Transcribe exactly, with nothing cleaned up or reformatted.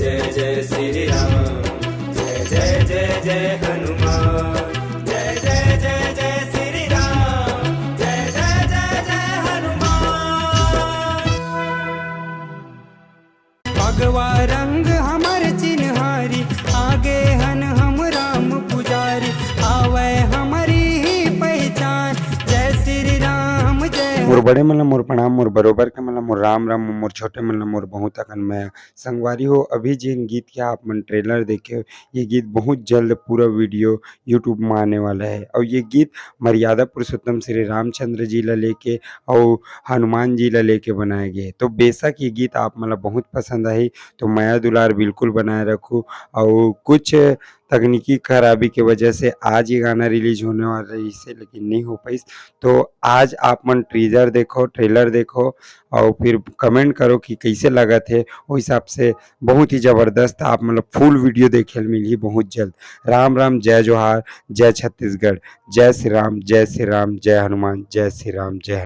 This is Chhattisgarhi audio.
जय जय श्री राम, जय जय जय जय हनुमान, जय जय जय जय श्री राम, जय जय जय जय हनुमान। भगवा रंग हमर चिन्हारी, आगे हन हम राम पुजारी, आवै हमरी ही पहचान। जय श्री राम, जय मोर बड़े मन ला मोर प्रणाम, मोर बरोबर के मन ला मोर राम राम, मोर छोटे मन ला मोर बहुत अकन मया। संगवारी हो, अभी जेन गीत के आप मन ट्रेलर देखे हो, ये गीत बहुत जल्द पूरा वीडियो YouTube में आने वाला है। और ये गीत मर्यादा पुरुषोत्तम श्री रामचंद्र जी ला लेके और हनुमान जी ला लेके बनाए गए। तो बेशक ये गीत आप मन ला बहुत पसंद आही, तो मया दुलार बिल्कुल बनाए रखू। और कुछ तकनीकी खराबी के वजह से आज ये गाना रिलीज होने वाला रहिस हे, लेकिन नहीं हो पाइस। तो आज आप मन टीजर देखो, ट्रेलर देखो और फिर कमेंट करो कि कैसे लगत हे। वो हिसाब से बहुत ही जबरदस्त आप मतलब फुल वीडियो देखे ल मिलही बहुत जल्द। राम राम, जय जोहार, जय छत्तीसगढ़, जय श्री राम, जय श्री राम, जय हनुमान, जय श्री राम, जय